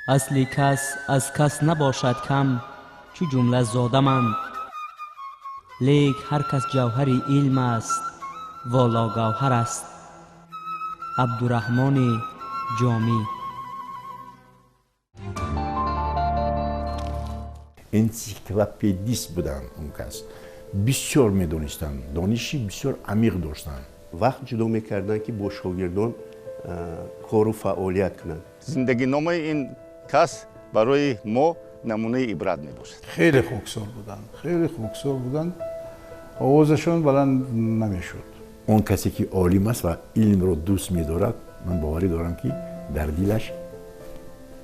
Асли кас аз кас набошад кам, чу ҷумла зодаманд. Лек ҳар кас ҷавҳари илм аст, воло гавҳар аст. Абдураҳмони Ҷомӣ. Энсиклопедист буданд он кас. Бисёр медонистанд, дониши бисёр амиқ доштанд. Вақт ҷудо мекарданд, ки бо шогирдон кору фаъолият кунанд. Зиндагиномаи ин кас барои мо намунаи ибрат мебошад. Хеле хоксор буданд, хеле хоксор буданд, овозашон баланд намешуд. Он касе ки олим аст ва илмро дӯст медорад, ман боварӣ дорам, ки дар дилаш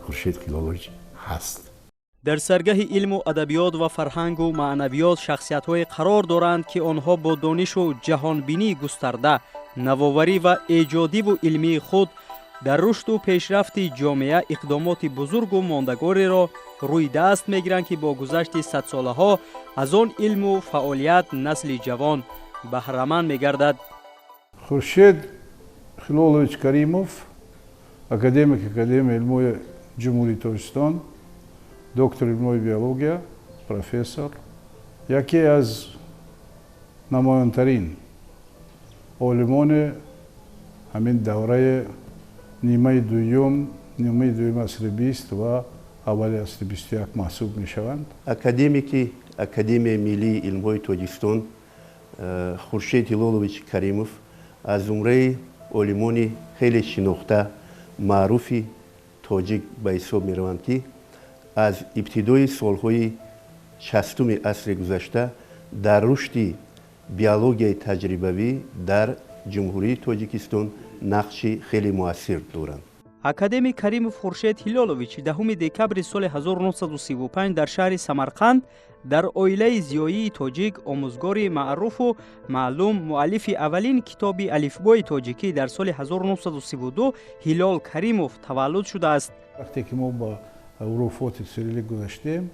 Хуршед Хилолович ҳаст. Дар саргаҳи илму адабиёт ва фарҳангу маънавиёт шахсиятҳое қарор доранд, ки онҳо бо донишу ҷаҳонбинии густарда, навоварӣ ва эҷодиву илмии худ дар рушду пешрафти ҷомеа иқдомоти бузургу мондагореро рӯи даст мегиранд, ки бо гузашти садсолаҳо аз он илму фаъолият насли ҷавон баҳраманд мегардад. Хуршед Хилолович Каримов, академик Академияи илмҳои Ҷумҳурии Тоҷикистон, доктори илмҳои биология, профессор, яке аз намоёнтарин олимони ҳамин давраи нимаи дуюми асри 20 ва аввали асри 21 маҳсуб мешаванд. Академики Академияи миллии илмҳои Тоҷикистон Хуршед Ҳилолович Каримов аз зумраи олимони хеле шинохта, маъруфи тоҷик ба ҳисоб мераванд, ки аз ибтидои солҳои 60-уми асри гузашта дар рушди биологияи таҷрибавӣ дар Ҷумҳурии Тоҷикистон нақши хеле муассир доранд. Академик Каримов Хуршед Ҳилолович 10 декабри соли 1935 дар шаҳри Самарқанд дар оилаи зиёии тоҷик, омӯзгори маъруфу маълум, муаллифи аввалин китоби алифбои тоҷикӣ дар соли 1932 Ҳилол Каримов таваллуд шудааст. Вақте ки мо ба ҳуруфоти сирилӣ гузаштем,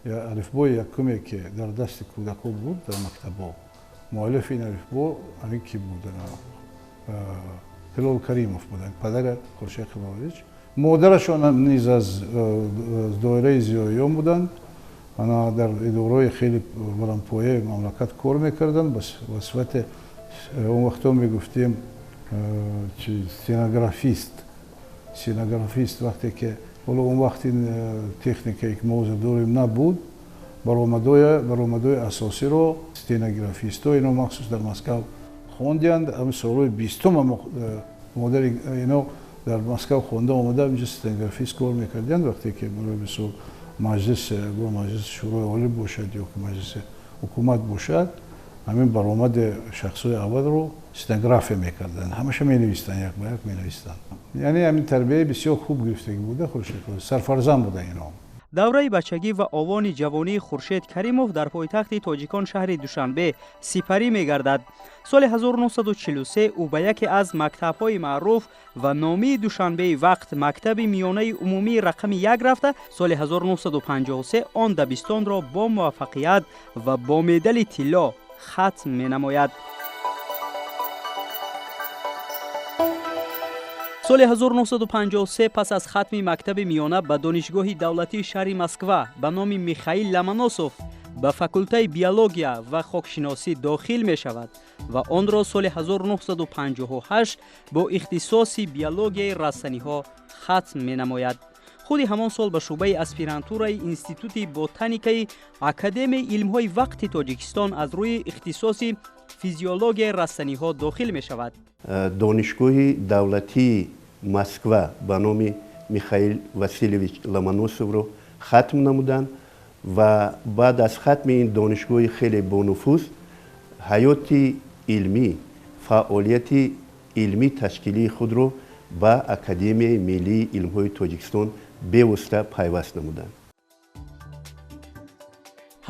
алифбои якуме, ки дар дасти кӯдакҳо буд дар мактабҳо, муаллифи ин алифбо ҳамин ки буд, Ҳилол Каримов буданд, падари Хуршед Хилолович. Модарашон низ аз доираи зиёиён буданд, ана дар идораҳои хеле баландпояи мамлакат кор мекарданд ба сифати, он вақтҳо мегуфтем, стенографист. Стенографист, вақте ки ҳоло он вақт ин техникае, ки мо ҳозир дорем, набуд, баромадҳои асосиро стенографистҳо ино махсус дар Москав хондианд. Ҳамин солҳои 20-ум модари ино дар Москав хонда омада, инҷо стенографист кор мекардианд. Вақте ки, барои мисол, маҷлис, го маҷлиси Шӯрои Олӣ бошад ё ки маҷлиси ҳукумат бошад, ҳамин баромади шахсҳои аввалро стенография мекарданд, ҳамаша менавистанд, як ба як менавистанд. Яъне ҳамин тарбияи бисёр хуб гирифтагӣ буда Хуршед, сарфарзанд буда ино. Давраи бачагӣ ва овони ҷавонии Хуршед Каримов дар пойтахти тоҷикон, шаҳри Душанбе, сипарӣ мегардад. Соли 1943 ӯ ба яке аз мактабҳои маъруф ва номии Душанбеи вақт, мактаби миёнаи умумии рақами 1 рафта, соли 1953 он дабистонро бо муваффақият ва бо медали тилло хатм менамояд. Соли 1953 пас аз хатми мактаби миёна ба Донишгоҳи давлатии шаҳри Москва ба номи Михаил Ломоносов ба факултаи биология ва хокшиносӣ дохил мешавад ва онро соли 1958 бо ихтисоси биологияи растаниҳо хатм менамояд. Худи ҳамон сол ба шӯъбаи аспирантураи Институти ботаникаи Академияи илмҳои вақти Тоҷикистон аз рӯи ихтисоси физиологияи растаниҳо дохил мешавад. Донишгоҳи давлатии Москва ба номи Михаил Васильевич Ломоносовро хатм намуданд ва баъд аз хатми ин донишгоҳи хеле бонуфуз ҳаёти илмӣ, фаъолияти илмӣ ташкилии худро ба Академияи миллии илмҳои Тоҷикистон бевосита пайваст намуданд.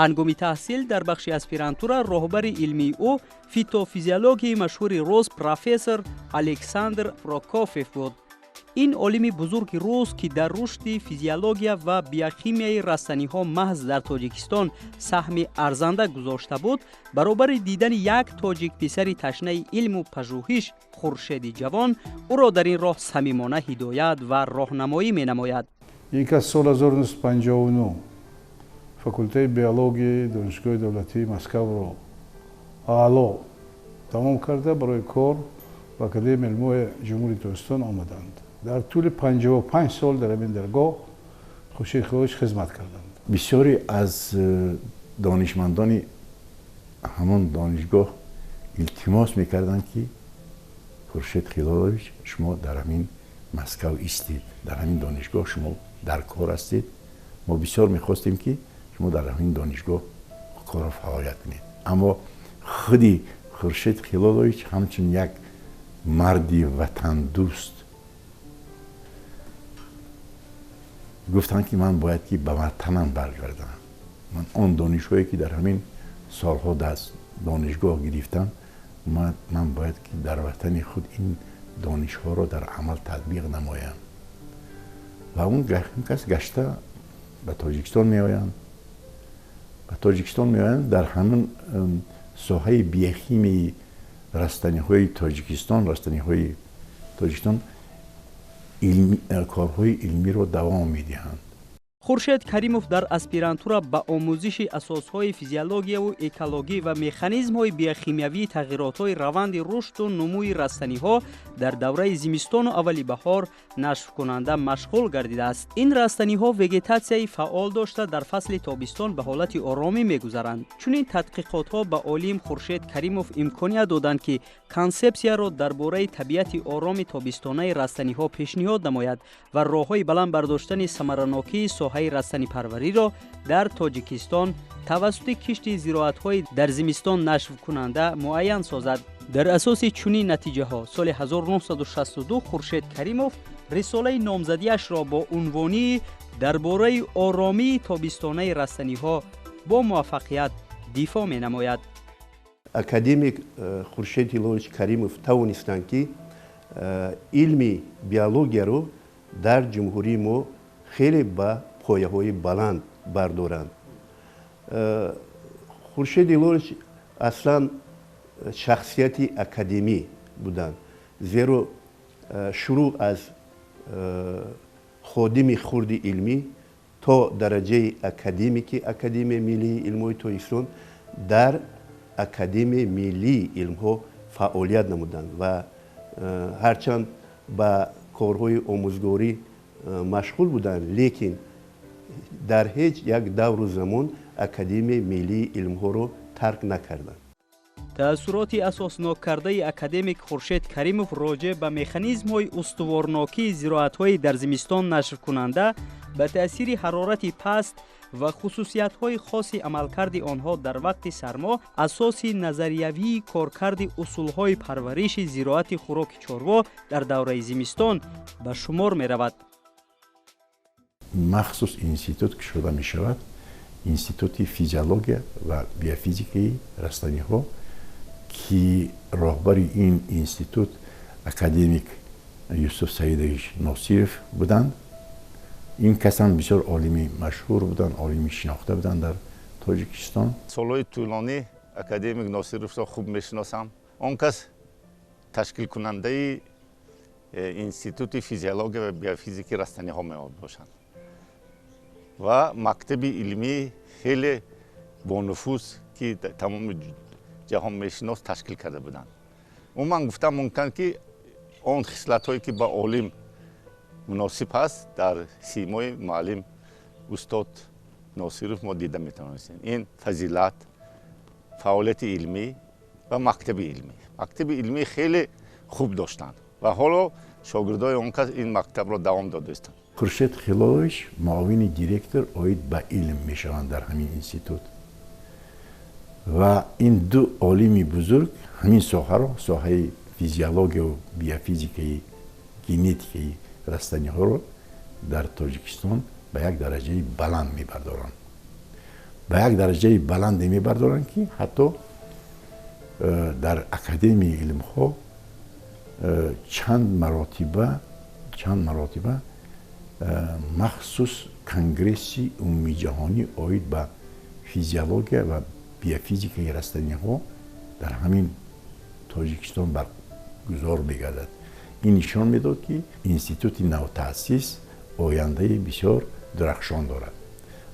Ҳангоми таҳсил дар бахши аспирантура роҳбари илмии ӯ фитофизиологии машҳури рус, профессор Александр Прокофьев буд. Ин олими бузурги рус, ки дар рушди физиология ва биохимияи растаниҳо маҳз дар Тоҷикистон саҳми арзанда гузошта буд, баробари дидани як тоҷик писари ташнаи илму пажӯҳиш, Хуршеди ҷавон, ӯро дар ин роҳ самимона ҳидоят ва роҳнамоӣ менамояд. Ин кас соли 1959 факултаи биологияи Донишгоҳи давлатии Москавро аъло тамом карда, барои кор ба Академияи илмҳои Ҷумҳурии Тоҷикистон омаданд. Дар тӯли 55 сол дар ҳамин даргоҳ Хуршед Хилолович хизмат карданд. Бисёре аз донишмандони ҳамон донишгоҳ илтимос мекарданд, ки Хуршед Хилолович, шумо дар ҳамин Москав истед, дар ҳамин донишгоҳ шумо дар кор ҳастед. Мо бисёр мехостем, ки шумо дар ҳамин донишгоҳ корро фаъолият кунед. Аммо худи Хуршед Хилолович ҳамчун як марди ватандӯст гуфтанд, ки ман бояд ки ба ватанам баргардам. Ман он донишҳое, ки дар ҳамин солҳо дар донишгоҳ гирифтам, ман бояд ки дар ватани худ ин донишҳоро дар амал татбиқ намоям. Ва он кас гашта ба Тоҷикистон меоянд. Ба Тоҷикистон меоянд, дар ҳамин соҳаи биохимияи растаниҳои Тоҷикистон, растаниҳои Тоҷикистон корҳои илмиро давом медиҳанд. Хуршед Каримов дар аспирантура ба омӯзиши асосҳои физиологияву экологӣ ва механизмҳои биохимиявии тағйиротҳои раванди рушду нумӯи растаниҳо дар давраи зимистону аввали баҳор нашвкунанда машғул гардидааст. Ин растаниҳо вегетатсияи фаъол дошта, дар фасли тобистон ба ҳолати оромӣ мегузаранд. Чунин тадқиқотҳо ба олим Хуршед Каримов имконият доданд, ки консепсияро дар бораи табиати ороми тобистонаи растаниҳо пешниҳод намояд ва роҳҳои баланд бардоштани самаранокии соҳаи растанипарвариро дар Тоҷикистон тавассути кишти зироатҳои дар зимистон нашвкунанда муайян созад. Дар асоси чунин натиҷаҳо соли 1962 Хуршед Каримов рисолаи номзадиашро бо унвонии «Дар бораи оромии тобистонаи растаниҳо» бо муваффақият дифоъ менамояд. Академик Хуршед Ҳилолович Каримов тавонистанд, ки илми биологияро дар ҷумҳурии мо хеле ба пояҳои баланд бардоранд. Хуршед Ҳилолович аслан шахсияти академӣ буданд, зеро шурӯъ аз ходими хурди илмӣ то дараҷаи академики Академияи миллии илмҳои Тоҷикистон дар Академияи миллии илмҳо фаъолият намуданд ва ҳарчанд ба корҳои омӯзгорӣ машғул буданд, лекин дар ҳеҷ як давру замон Академияи миллии илмҳоро тарк накарданд. Таассуроти асосноккардаи академик Хуршед Каримов роҷеъ ба механизмҳои устуворнокии зироатҳои дар зимистон нашвкунанда ба таъсири ҳарорати паст ва хусусиятҳои хоси амалкарди онҳо дар вақти сармо асоси назариявии коркарди усулҳои парвариши зироати хӯроки чорво дар давраи зимистон ба шумор меравад. Махсус институт кушода мешавад, Институти физиология ва биофизикаи растаниҳо, ки роҳбари ин институт академик Юсуф Саидович Носиров буданд. Ин касам бисёр олими машҳур буданд, олими шинохта буданд дар Тоҷикистон. Солҳои тӯлонӣ академик Носировро хуб мешиносам. Он кас ташкилкунандаи Институти физиология ва биофизики растаниҳо мебошанд ва мактаби илмии хеле бонуфуз, ки тамоми ҷаҳон мешинос, ташкил карда буданд. Умуман гуфтан мумкин, ки он хислатҳое, ки ба олим муносиб ҳаст, дар симои муаллим устод Носиров мо дида метавонистем. Ин фазилат, фаъолияти илмӣ ва мактаби илмӣ. Мактаби илмӣ хеле хуб доштанд ва ҳоло шогирдои он кас ин мактабро давом додаистанд. Хуршед Хилолович муовини директор оид ба илм мешаванд дар ҳамин институт ва ин ду олими бузург ҳамин соҳаро, соҳаи физиологияву биофизикаи генетикаи растаниҳоро дар Тоҷикистон ба як дараҷаи баланд мебардоранд, ба як дараҷаи баланде мебардоранд, ки ҳатто дар Академияи илмҳо чанд маротиба махсус конгресси умумиҷаҳонӣ оид ба физиология ва биофизикаи растаниҳо дар ҳамин Тоҷикистон баргузор мегардад. Ин нишон медод, ки институти навтаъсис Ояндаи бисёр дурахшон дорад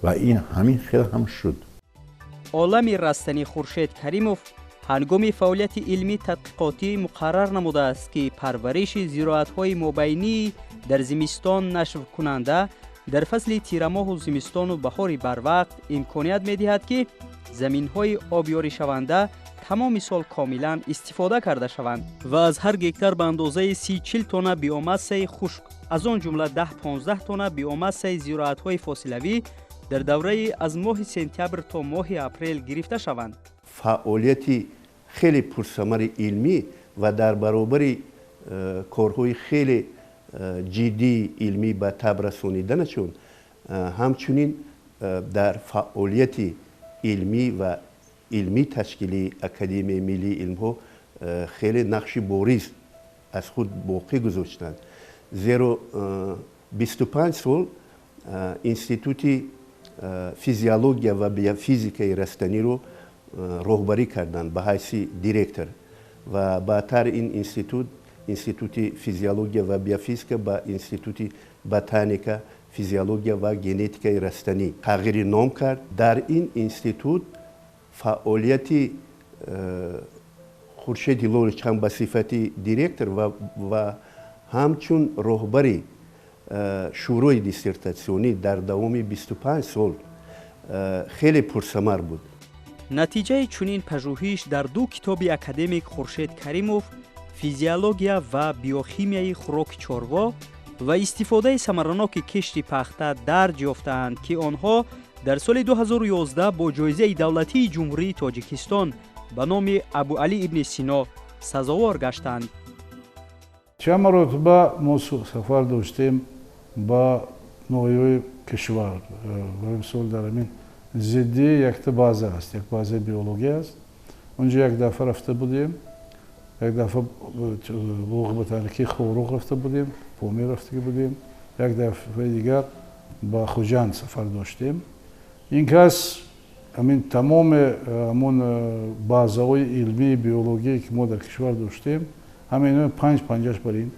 ва ин ҳамин хел ҳам шуд. Олами растанӣ Хуршед Каримов ҳангоми фаъолияти илмӣ тадқиқотӣ муқаррар намудааст, ки парвариши зироатҳои мобайнии дар зимистон нашвкунанда дар фасли тирамоҳу зимистону баҳори барвақт имконият медиҳад, ки заминҳои обёришаванда тамоми сол комилан истифода карда шаванд ва аз ҳар гектар ба андозаи 30-40 тонна биомассаи хушк, аз он ҷумла 10-15 тонна биомассаи зироатҳои фосилавӣ дар давраи аз моҳи сентябр то моҳи апрел гирифта шаванд. Фаъолияти хеле пурсамари илмӣ ва дар баробари корҳои хеле ҷиддии илмӣ ба таб расониданашон, ҳамчунин дар фаъолияти илмӣ ва илмӣ ташкилии Академияи миллии илмҳо хеле нақши бориз аз худ боқӣ гузоштанд. Зеро 25 сол Институти физиология ва биофизикаи растаниро роҳбарӣ карданд ба ҳайси директор ва баъдтар ин институт, Институти физиология ва биофизика, ба Институти ботаника, физиология ва генетикаи растанӣ тағйири ном кард. Дар ин институт фаъолияти Хуршед Ҳилолович ҳам ба сифати директор ва ҳамчун роҳбари шӯрои диссертатсионӣ дар давоми 25 сол хеле пурсамар буд. Натиҷаи чунин пажӯҳиш дар ду китоби академик Хуршед Каримов «Физиология ва биохимияи хӯроки чорво» ва «Истифодаи самараноки кишти пахта» дарҷ ёфтаанд, ки онҳо дар соли 2011 бо ҷоизаи давлатии Ҷумҳурии Тоҷикистон ба номи Абуалӣ ибни Сино сазовор гаштанд. Чанд маротиба мо сафар доштем ба ноҳияҳои кишвар. Барои мисол, дар ҳамин зидди якта база аст, як базаи биология аст. Онҷо як дафъа рафта будем, як дафъа боғи ботаникии Хоруғ рафта будем, Помир рафтагӣ будем, як дафъаи дигар ба Хуҷанд сафар доштем. Ин кас ҳамин тамоми ҳамон базаҳои илмии биологие, ки мо дар кишвар доштем, ҳама панҷ панҷаш бар ин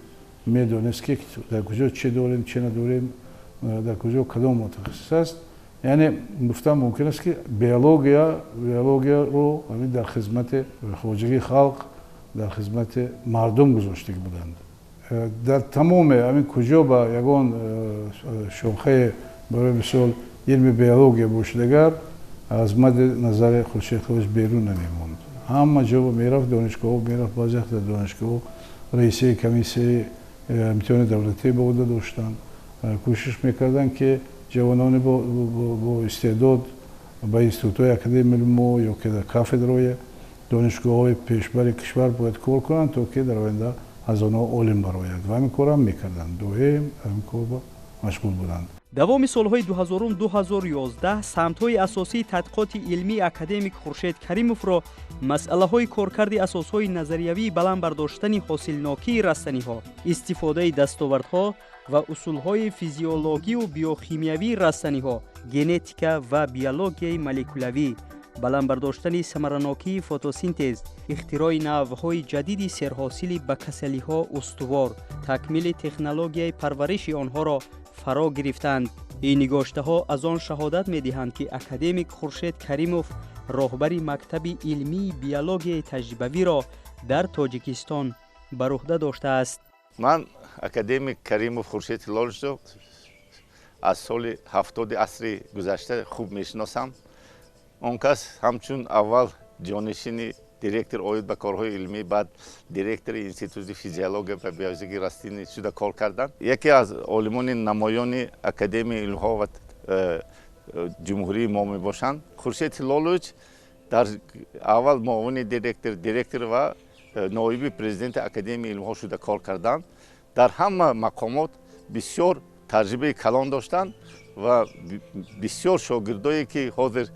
медонист, ки дар куҷо чӣ дорем, чӣ надорем, дар куҷо кадом мутахассис аст. Яъне гуфтан мумкин аст, ки биологияро ҳамин дар хизмати хоҷагии халқ, дар хизмати мардум гузоштагӣ буданд. Дар тамоми ҳамин куҷо ба ягон шохаи, барои мисол, илми биология бошад, агар аз мадди назари Хуршед Ҳилолович берун намемонд. Ҳама ҷо мерафт, донишгоҳҳо мерафт, баъзе вақт дар донишгоҳҳо раисаи комиссияи имтиҳони давлатӣ ба ӯҳда доштанд. Кӯшиш мекарданд, ки ҷавонони бо истеъдод ба институтҳои Академияи илмҳо ё ки дар кафедраҳои донишгоҳҳои пешбари кишвар бояд кор кунанд, то ки дар оянда аз онҳо олим барояд. Ва ҳамин корам мекарданд, доим ҳамин кор машғул буданд. Давоми солҳои 2000-2011 самтҳои асосии тадқиқоти илмии академик Хуршед Каримовро масъалаҳои коркарди асосҳои назариявии баланд бардоштани ҳосилнокии растаниҳо, истифодаи дастовардҳо ва усулҳои физиологию биохимиявии растаниҳо, генетика ва биологияи молекулявӣ, баланд бардоштани самаранокии фотосинтез, ихтирои навъҳои ҷадиди серҳосили ба касалиҳо устувор, такмили технологияи парвариши онҳоро фаро гирифтанд. Ин нигоштаҳо аз он шаҳодат медиҳанд, ки академик Хуршед Каримов роҳбари мактаби илмии биологияи таҷрибавиро дар Тоҷикистон бар уҳда доштааст. Ман академик Каримов Хуршед Ҳилоловичро аз соли 70-и асри гузашта хуб мешиносам. Он кас ҳамчун аввал ҷонишини директор оид ба корҳои илмӣ, баъд директори Институти физиология ва биофизикаи растанӣ шуда кор карданд. Яке аз олимони намоёни Академияи илмҳо ва ҷумҳурии мо мебошанд. Хуршед Ҳилолович дар аввал муовини директор, директор ва ноиби президенти Академияи илмҳо шуда кор карданд. Дар ҳама мақомот бисёр таҷрибаи калон доштанд ва бисёр шогирдое, ки ҳозир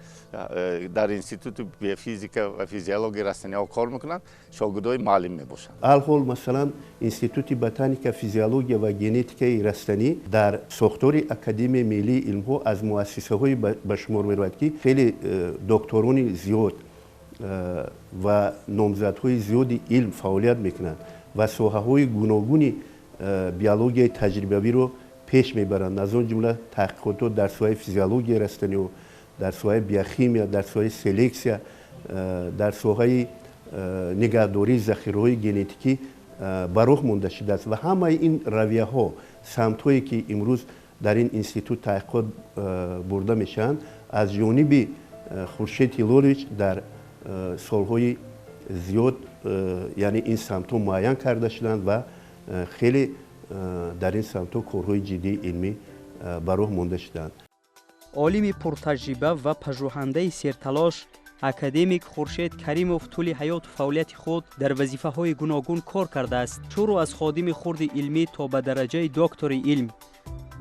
дар Институти биофизика ва физиологияи растаниҳо кор мекунанд, шогирдои муаллим мебошанд. Алҳол, масалан, Институти ботаника, физиология ва генетикаи растанӣ дар сохтори Академияи миллии илмҳо аз муассисаҳое ба шумор меравад, ки хеле докторони зиёд ва номзадҳои зиёди илм фаъолият мекунанд ва соҳаҳои гуногуни биологияи таҷрибавиро пеш мебаранд. Аз он ҷумла таҳқиқотҳо дар соҳаи физиологияи растаниҳо, дар соҳаи биохимия, дар соҳаи селексия, дар соҳаи нигаҳдории захираҳои генетикӣ ба роҳ монда шудааст ва ҳамаи ин равияҳо, самтҳое ки имрӯз дар ин институт таҳқиқот бурда мешаванд, аз ҷониби Хуршед Ҳилолович дар солҳои зиёд, яъне ин самтҳо муайян карда шуданд ва хеле дар ин самтҳо корҳои ҷиддии илмӣ ба роҳ монда шуданд. Олими пуртаҷриба ва пажӯҳандаи серталош академик Хуршед Каримов тӯли ҳаёту фаъолияти худ дар вазифаҳои гуногун кор кардааст. Шурӯъ аз ходими хурди илмӣ то ба дараҷаи доктори илм,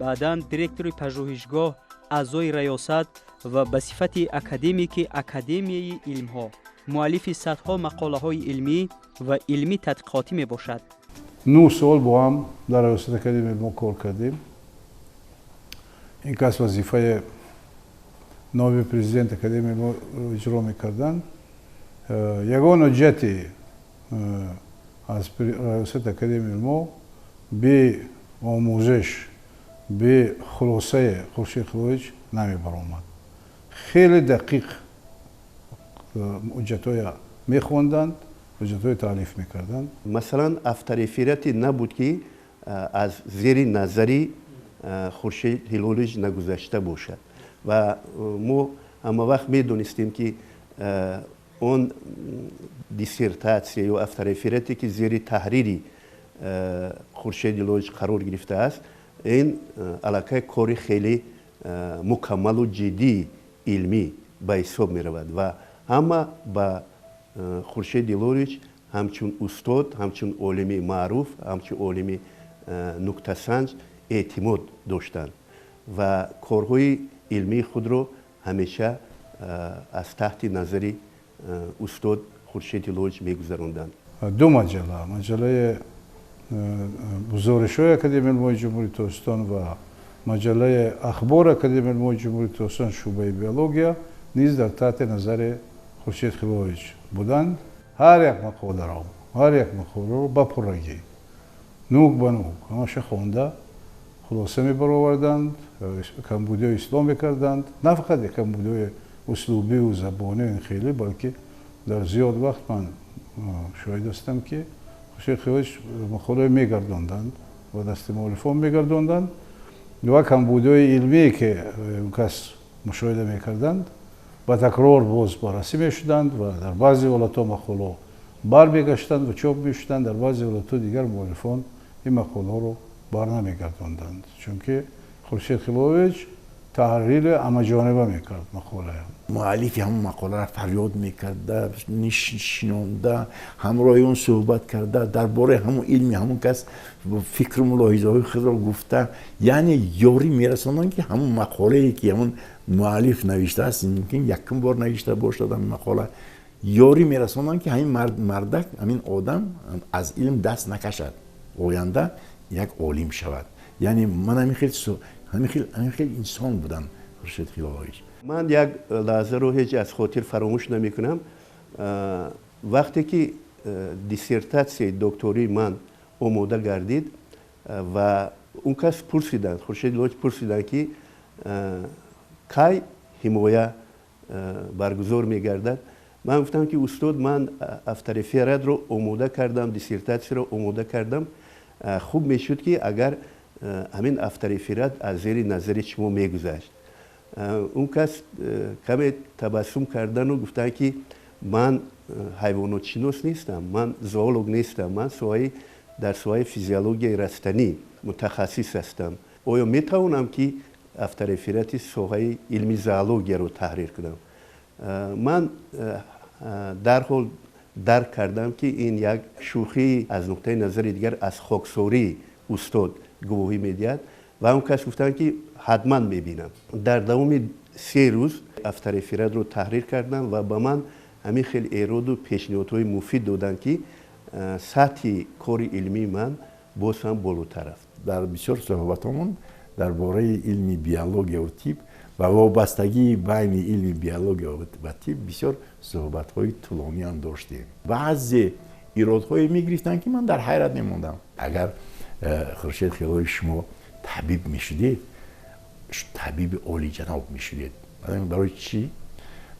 баъдан директори пажӯҳишгоҳ, аъзои раёсат ва ба сифати академики Академияи илмҳо, муаллифи садҳо мақолаҳои илмӣ ва илмӣ тадқиқотӣ мебошад. 9 сол бо ҳам дар раёсати Академияи илмҳо кор кардем. Ин кас вазифаи ноиби президент Академияи илмҳо иҷро мекарданд. Ягон ҳуҷҷате аз раёсати Академияи илмҳо бе омӯзиш, бе хулосаи Хуршед Хилолович намебаромад. Хеле дақиқ ҳуҷҷатҳоя мехонданд, ҳуҷҷатҳои таълиф мекарданд. Масалан, автореферате набуд, ки аз зери назари Хуршед Ҳилолович нагузашта бошад ва мо ҳама вақт медонистем, ки он диссертатсия ё автореферате, ки зери таҳрири Хуршед Ҳилолович қарор гирифтааст, ин аллакай кори хеле мукаммалу ҷиддии илмӣ ба ҳисоб меравад ва ҳама ба Хуршед Ҳилолович ҳамчун устод, ҳамчун олими маъруф, ҳамчун олими нуктасанҷ эътимод доштанд ва корҳои илмии худро ҳамеша аз таҳти назари устод Хуршед Ҳилолович мегузаронданд. Ду маҷалла, маҷаллаи гузоришҳои Академияи илмҳои Ҷумҳурии Тоҷикистон ва маҷаллаи Ахбори Академияи илмҳои Ҷумҳурии Тоҷикистон шӯъбаи биология низ дар таҳти назари Хуршед Хилолович буданд. Ҳар як мақоларо, ҳар як мақоларо ба пуррагӣ, нук ба нук ҳамаша хонда, хулоса мебароварданд, камбудиҳои ислоҳ мекарданд. На фақат камбудиҳои услубиву забонию ин хеле, балки дар зиёд вақт ман шоҳид ҳастам, ки Хуршед Хилолович мақолаҳо мегардонданд ва дасти муаллифон мегардонданд ва камбудиҳои илмие, ки он кас мушоҳида мекарданд, ба такрор боз баррасӣ мешуданд ва дар баъзе ҳолатҳо мақолаҳо бармегаштанд ва чоп мешуданд, дар баъзе ҳолатҳо дигар муаллифон ин мақолаҳоро бар намегардонданд, чунки Хуршед Хилолович таҳрири ҳамаҷониба мекард мақолаям. Муаллифи ҳамон мақоларо фарёд мекарда, шинонда, ҳамроҳи он суҳбат карда, дар бораи ҳамон илми ҳамон кас фикру мулоҳизаҳои худро гуфта, яъне ёрӣ мерасонанд, ки ҳамон мақолае, ки ҳамон муаллиф навиштааст, мумкин якум бор навишта бошад ҳамин мақола, ёрӣ мерасонанд, ки ҳамин мардак, ҳамин одам аз илм даст накашад, оянда як олим шавад. Яъне ман ҳамин хел инсон будам Хуршед Хилолович. Ман як лаҳзаро ҳеҷ аз хотир фаромӯш намекунам. Вақте ки диссертатсияи доктории ман омода гардид ва он кас пурсиданд, Хуршед Ҳилолович пурсиданд, ки кай ҳимоя баргузор мегардад, ман гуфтам, ки устод, ман авторефератро омода кардам, диссертатсияро омода кардам, хуб мешуд, ки агар ҳамин автореферат аз зери назари шумо мегузашт. Он кас каме табассум кардану гуфтанд, ки ман ҳайвонотшинос нестам, ман зоолог нестам, ман дар соҳаи физиологияи растанӣ мутахассис ҳастам. Оё метавонам, ки автореферати соҳаи илми зоологияро таҳрир кунам? Ман дарҳол дарк кардам, ки ин як шӯхӣ, аз нуқтаи назари дигар аз хоксории устод гувоҳӣ медиҳад ва он кас гуфтанд, ки ҳатман мебинам. Дар давоми 3 рӯз авторефератро таҳрир кардам ва ба ман ҳамин хел эроду пешниҳодҳои муфид доданд, ки сатҳи кори илмии ман боз ҳам болотар рафт. Дар бисёр суҳбатҳомон дар бораи илми биологияву тиб ва вобастагии байни илми биология ва тиб бисёр суҳбатҳои тӯлониам доштем. Баъзе иродҳое мегирифтанд, ки ман дар ҳайрат мемондам. Агар, Хуршед Хилолович, шумо табиб мешудед, табиби олиҷаноб мешудед. Барои чӣ?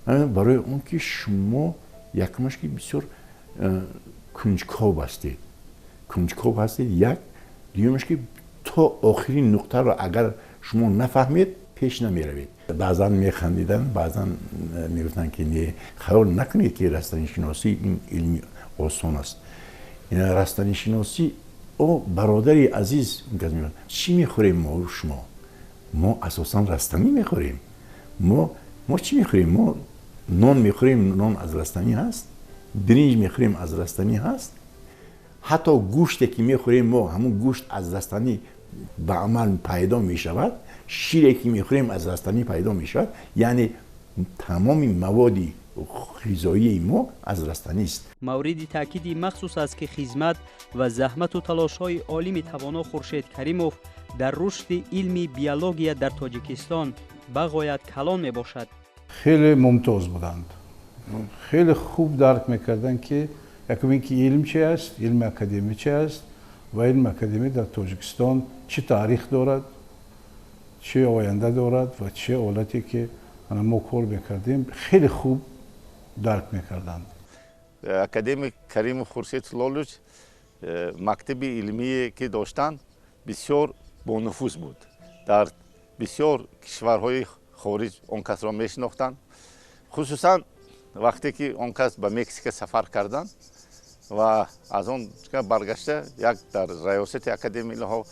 Барои он ки шумо якумаш ки бисёр кунҷков ҳастед, кунҷков ҳастед як, дуюмаш ки то охирин нуқтаро агар шумо нафаҳмед, пеш намеравед. Баъзан механдиданд, баъзан мегуфтанд ки не, хаёл накунед ки растанишиносӣ ин илми осон аст. Растанишиносӣ, о бародари азиз, чӣ мехӯрем мо шумо? Мо асосан растанӣ мехӯрем. Мо чӣ мехӯрем? Мо нон мехӯрем, нон аз растанӣ ҳаст, биринҷ мехӯрем, аз растанӣ ҳаст, ҳатто гӯште ки мехӯрем мо, ҳамун гӯшт аз растанӣ ба амал пайдо мешавад, шире ки мехӯрем аз растанӣ пайдо мешавад, яъне тамоми маводи ғизоии мо аз растанист. Мавриди таъкиди махсус аст, ки хизмат ва заҳмату талошҳои олими тавоно Хуршед Каримов дар рушди илми биология дар Тоҷикистон ба ғоят калон мебошад. Хеле мумтоз буданд, хеле хуб дарк мекарданд, ки якум ин ки илм чи аст, илми академӣ чи аст ва илми академӣ дар Тоҷикистон чӣ таърих дорад, чӣ оянда дорад ва чӣ ҳолате ки мо кор мекардем, хеле хуб дарк мекарданд. Академик Каримов Хуршед Ҳилолович мактаби илмие ки доштанд, бисёр бонуфуз буд. Дар бисёр кишварҳои хориҷ он касро мешинохтанд, хусусан вақте ки он кас ба Мексика сафар карданд ва аз он баргашта як дар раёсати академияи илмҳо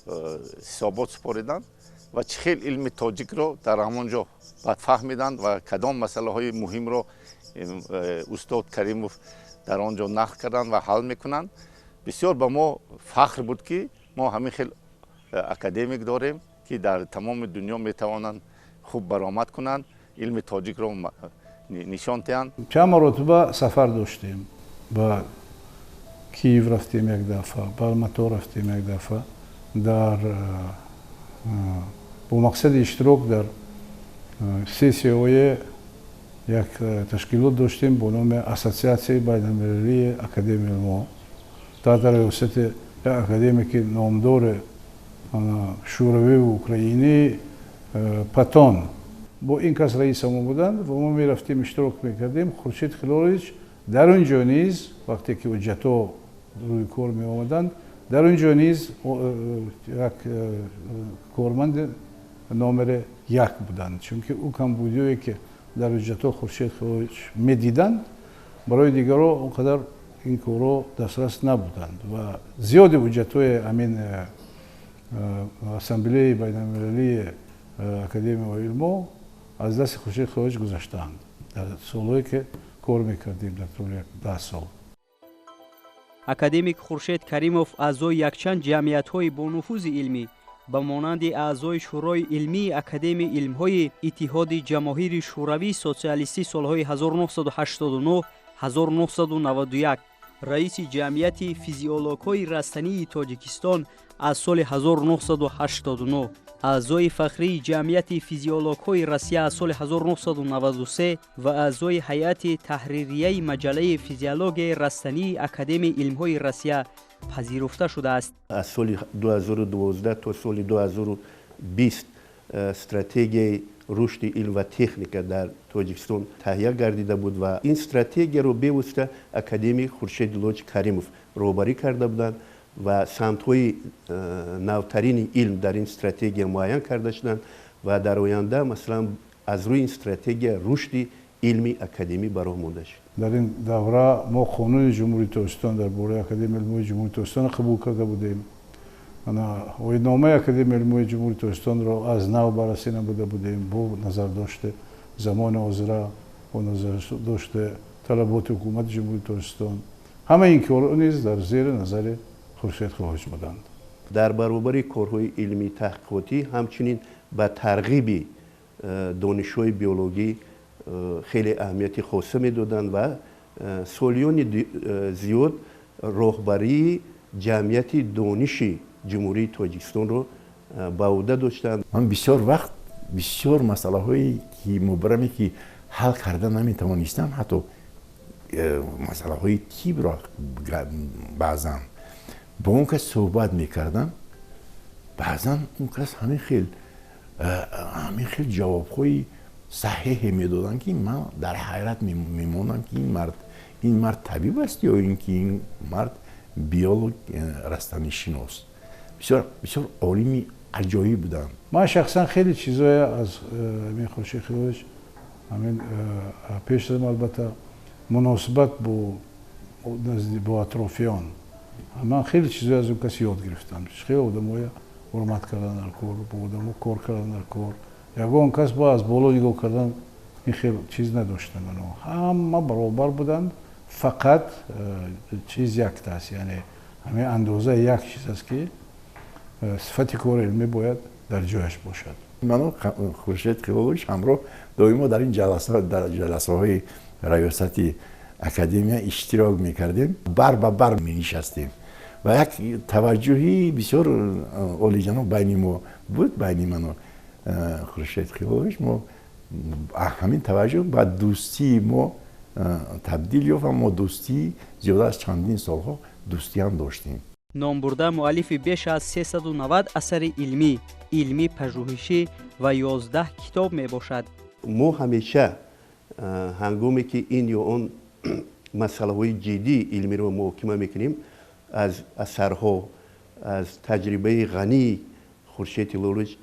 ҳисобот супориданд ва чӣ хел илми тоҷикро дар ҳамон ҷо бад фаҳмиданд ва кадом масъалаҳои муҳимро устод Каримов дар он ҷо нақл карданд ва ҳал мекунанд. Бисёр ба мо фахр буд, ки мо ҳамин хел академик дорем, ки дар тамоми дунё метавонанд хуб баромад кунанд, илми тоҷикро нишон диҳанд. Чанд маротиба сафар доштем, ба Киев рафтем як дафъа, ба Алмато рафтем як дафъа, дар бо мақсади иштирок дар сессияҳои як ташкилот доштем бо номи Ассотсиатсияи байналмилалии академияи илмҳо таҳти раёсати як академики номдори шӯравиву украинӣ Патон. Бо ин кас раисамо буданд ва мо мерафтем, иштирок мекардем. Хуршед Хилолович дар он ҷо низ, вақте ки ҳуҷҷатҳо рӯи кор меомаданд, дар он ҷо низ як корманди номери як буданд, чунки ӯ камбудиое ки дар ҳуҷҷатҳо Хуршед Хилолович медиданд, барои дигарро он қадар ин корҳо дастрас набуданд ва зиёди ҳуҷҷатҳои ҳамин ассамблеяи байналмилалии академияи илмҳо аз дасти Хуршед Хилолович гузаштаанд дар солҳое ки кор мекардем, дар тӯли 10 сол. Академик Хуршед Каримов аъзои якчанд ҷамъиятҳои бонуфузи илмӣ ба монанди аъзои Шӯрои илмии Академияи илмҳои Иттиҳоди Ҷамоҳири Шӯравии Социалистӣ солҳои 1989 1991, раиси ҷамъияти физиологҳои растании Тоҷикистон аз соли 1989, аъзои фахрии ҷамъияти физиологҳои Россия аз соли 1993 ва аъзои ҳайати таҳририяи маҷаллаи физиологияи растании Академияи илмҳои Россия пазируфта шудааст. Аз соли 2012 то соли 2020 стратегияи рушди илм ва техника дар Тоҷикистон таҳия гардида буд ва ин стратегияро бевосита академик Хуршед Ҳилолович Каримов роҳбарӣ карда буданд ва самтҳои навтарини илм дар ин стратегия муайян карда шуданд ва дар оянда, масалан, аз рӯи ин стратегия рушди илми академӣ ба роҳ монда шуд. Дар ин давра мо Қонуни Ҷумҳурии Тоҷикистон дар бораи Академияи илмҳои Ҷумҳурии Тоҷикистон қабул карда будем, оинномаи Академияи илмҳои Ҷумҳурии Тоҷикистонро аз нав баррасӣ намуда будем бо назардошти замони ҳозира, бо назардошти талаботи ҳукумати Ҷумҳурии Тоҷикистон. Ҳамаи ин корҳо низ дар зери назари Хуршед Хилолович буданд. Дар баробари корҳои илмии таҳқиқотӣ ҳамчунин ба тарғиби донишҳои биологӣ хеле аҳамияти хоса медоданд ва солиёни зиёд роҳбарии ҷамъияти дониши Ҷумҳурии Тоҷикистонро ба ӯҳда доштанд. Ман бисёр вақт бисёр масъалаҳое ки мубраме, ки ҳал карда наметавонистам, ҳатто масъалаҳои тибро, баъзан бо он кас суҳбат мекардам. Баъзан он кас ҳамин хел ҷавобҳои саҳеҳе медоданд, ки ман дар ҳайрат мемонам, ки ин мард табиб аст ё ин ки ин мард биолог, растанишинос. Бисёр бисёр олими аҷоиб буданд. Ман шахсан хеле чизое аз амин Хуршед Хилолович, ҳамин пеш аз албатта муносибат бо атрофиён, ман хеле чизое аз он кас ёд гирифтам. Хеле одамоя ҳурмат кардан дар кор, бо одамо кор кардан дар кор. Ягон кас бо аз боло нигоҳ кардан ин хел чиз надоштанд. Ҳама баробар буданд, фақат чиз якта аст, яъне ҳамин андоза як чиз аст, ки сифати кори илмӣ бояд дар ҷояш бошад. Ману Хуршед Хилолович ҳамроҳ доимо дар ин ҷаласа, дар ҷаласаҳои раёсати академия иштирок мекардем, бар ба бар менишастем ва як таваҷҷӯҳи бисёр олиҷаноб байни мо буд, байни ману Хуршед Хилолович. Мо ҳамин таваҷҷӯҳ ба дӯстии мо табдил ёфт ва мо дӯстии зиёда аз чандин солҳо дӯстӣ ҳам доштем. Номбурда муаллифи беш аз 390 асари илмӣ, илмӣ пажӯҳишӣ ва 11 китоб мебошад. Мо ҳамеша ҳангоме ки ин ё он масъалаҳои ҷиддии илмиро муҳокима мекунем, аз асарҳо, аз таҷрибаи ғании Хуршед Ҳилолович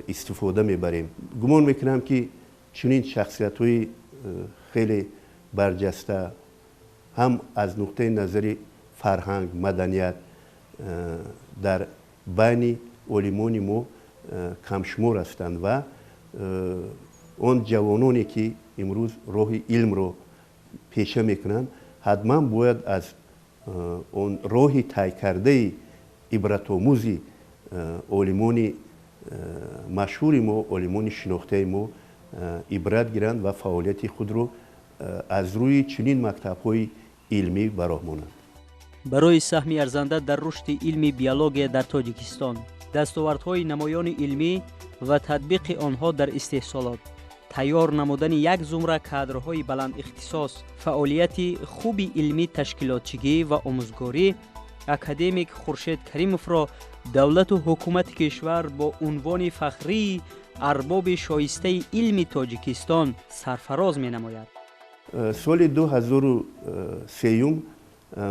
истифода мебарем. Гумон мекунам, ки чунин шахсиятҳои хеле барҷаста ҳам аз нуқтаи назари фарҳанг, маданият дар байни олимони мо камшумор ҳастанд ва он ҷавононе, ки имрӯз роҳи илмро пеша мекунанд, ҳатман бояд аз он роҳи тай кардаи ибратомӯзи олимони машҳури мо, олимони шинохтаи мо ибрат гиранд ва фаъолияти худро аз рӯи чунин мактабҳои илмӣ ба роҳ монанд. Барои саҳми арзанда дар рушди илми биология дар Тоҷикистон, дастовардҳои намоёни илмӣ ва татбиқи онҳо дар истеҳсолот, тайёр намудани як зумра кадрҳои баландихтисос, фаъолияти хуби илмӣ, ташкилотчигӣ ва омӯзгорӣ, академик Хуршед Каримовро давлату ҳукумати кишвар бо унвони фахрии арбоби шоистаи илми Тоҷикистон сарфароз менамояд. Соли 2003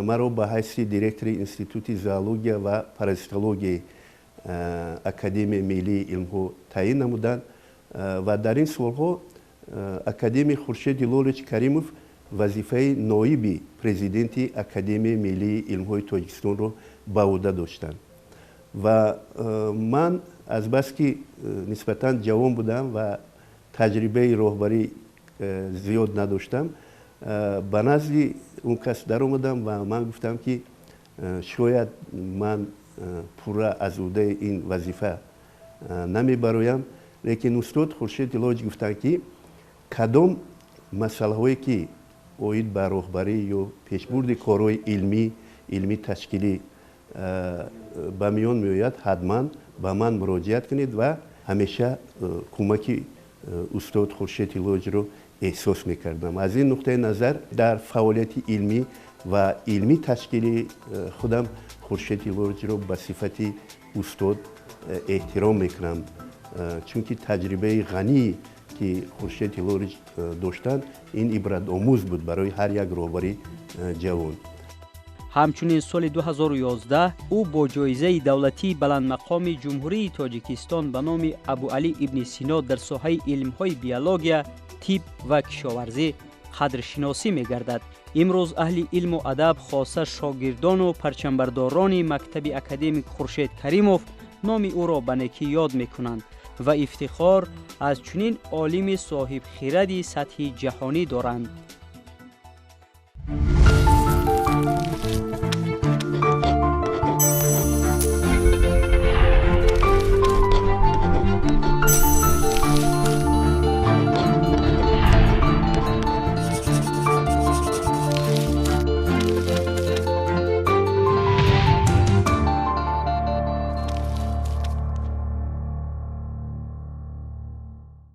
маро ба ҳайси директори Институти зоология ва паразитологияи Академияи миллии илмҳо таъин намуданд ва дар ин солҳо академик Хуршед Ҳилолович Каримов вазифаи ноиби президенти Академияи миллии илмҳои Тоҷикистонро ба ӯҳда доштанд. Ва ман азбаски нисбатан ҷавон будам ва таҷрибаи роҳбарӣ зиёд надоштам, ба назди он кас даромадам ва ман гуфтам, ки шояд ман пурра аз ӯҳдаи ин вазифа намебароям, лекин устод Хуршед Ҳилолович гуфтанд, ки кадом масъалаҳое ки оид ба роҳбарӣ ё пешбурди корҳои илмӣ ташкилӣ ба миён меояд, ҳатман ба ман муроҷиат кунед. Ва ҳамеша кӯмаки устод Хуршед Ҳилоловичро эҳсос мекардам. Аз ин нуқтаи назар дар фаъолияти илмӣ ва илмӣ ташкили худам Хуршед Ҳилоловичро ба сифати устод эҳтиром мекунам, чунки таҷрибаи ғании ки Хуршед Ҳилолович доштанд, ин ибратомӯз буд барои ҳар як роҳбари ҷавон. Ҳамчунин соли 2011 ӯ бо ҷоизаи давлатии баландмақоми Ҷумҳурии Тоҷикистон ба номи Абуалӣ ибни Сино дар соҳаи илмҳои биология, тиб ва кишоварзӣ қадршиносӣ мегардад. Имрӯз аҳли илму адаб, хоса шогирдону парчамбардорони мактаби академик Хуршед Каримов, номи ӯро ба некӣ ёд мекунанд ва ифтихор аз чунин олими соҳибхиради сатҳи ҷаҳонӣ доранд.